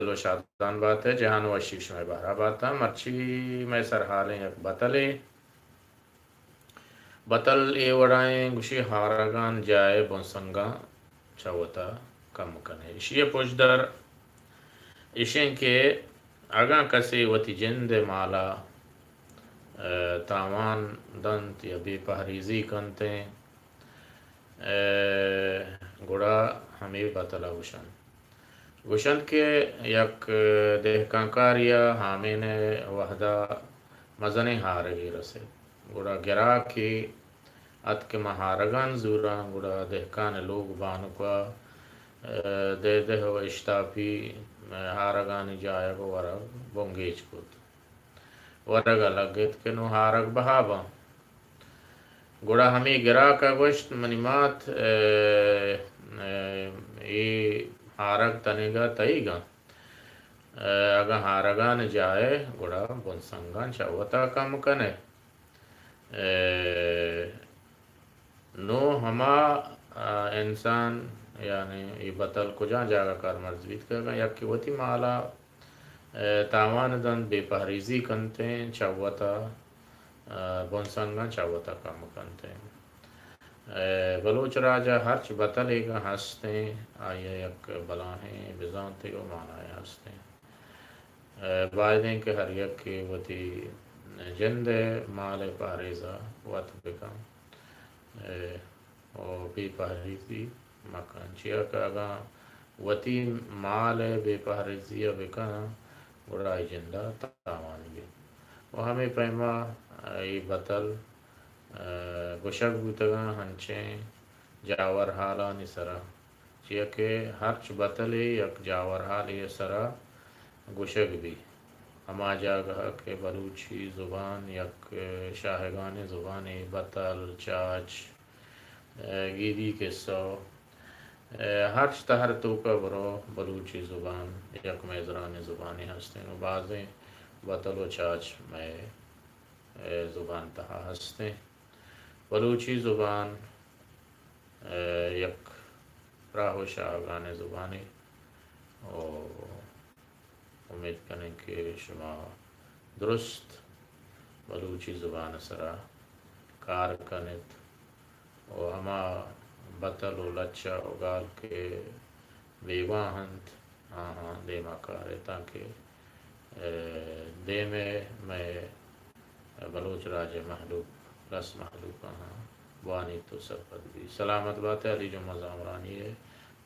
دل و شادان بات ئے، جہان وشی شمئے بہرا بات۔ مرچی مئے سرحالیں یک بتلے۔ بتل اے وڑائیں گوشی، ہارگان جائے بنسنگاں چہ وتا کم کنے۔ اشی پشدر اشیں کہ اگاں کسے وتی جند مالا، اے، تاوان دنت یا بے پہریزی کنتیں، اے، گڑا ہمے بتل ءَ گوشنت۔ گوشنت کہ یک دہکانکاری ءَ ہامین ءِ وہد ءَ مزنیں ہارگے رست، گڑا گراکے اتک کہ ما ہارگان زوراں، گڑا دہکان ءِ لوگ بانک ءَ، اے، دہ دہ و اشتاپی، اے، ہارگانی جایگ و ورگ بنگیج کت۔ ورگ ءَ لگت کہ نوں ہارگ بہا باں۔ گڑا ہمے گراک ءَ گوشت، منی مات، اے، اے، اے ہارگ تنیگا تئیگاں۔ اے، اگاں ہارگان جائے، گڑا بنسنگاں چہ وتا کم کنے۔ اے، نوں ہما، آ، انسان، یعنی اے بتل کجام جاگہ کارمرز بیت کہ اگاں یکے وتی مالا، اے، تاوان دنت، بے پہریزی کنتیں، چہ وتا، آ، بنسنگاں چہ وتا کم کنتیں۔ اے، بلوچ راج ءَ ہرچ بتلے کہ ہستیں، آئی ءَ یک بلاہیں بزانتے و مانائے ہستیں۔ اے، بائدیں کہ ہر یکے وتی جند ءِ مال ءِ پہریز ءَ وت بکن، اے، و بے پہریزی مکن، چیا کہ اگاں وتی مال ءِ بے پہریزی ءَ بکن، گڑا آئی جند ءَ تاوان بیت۔ و ہمے پیما اے بتل، اے، گوشگ بوتگاں ہنچیں جاور ہالانی سرا، چیا کہ ہرچ بتلے یک جاور ہالے ءِ سرا گوشگ بی۔ ہما جاگہ کہ بلوچی زبان یک شاہگانیں زبانے، بتل، چاچ، اے، گیدی کسہ، اے، ہرچ تہر توکا برو، بلوچی زبان یک مئے زرانیں زبانے ہستیں و بازیں بتل و چاچ مئے، اے، زبان تہا ہستیں۔ بلوچی زبان، اے، یک پراہ و شاہگانیں زبانے و امیت کنیں کہ شما درست بلوچی زبان ءِ سرا کار کن ات و ہما بتل و لچہ و گال کہ بیگواہ انت، آہاں دیما کار ات تانکہ، اے، دیم ءَ مئے بلوچ راج ءِ مہلوک، لس مہلوک آہاں بوانیت و سرپد بیت۔ سلامت بات ئے، علی جمعہ زامرانی ءِ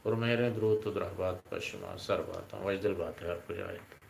پرمہریں دروت و درہبات پہ شما سر باتاں۔ وشدل بات ئے ہر کجا ات۔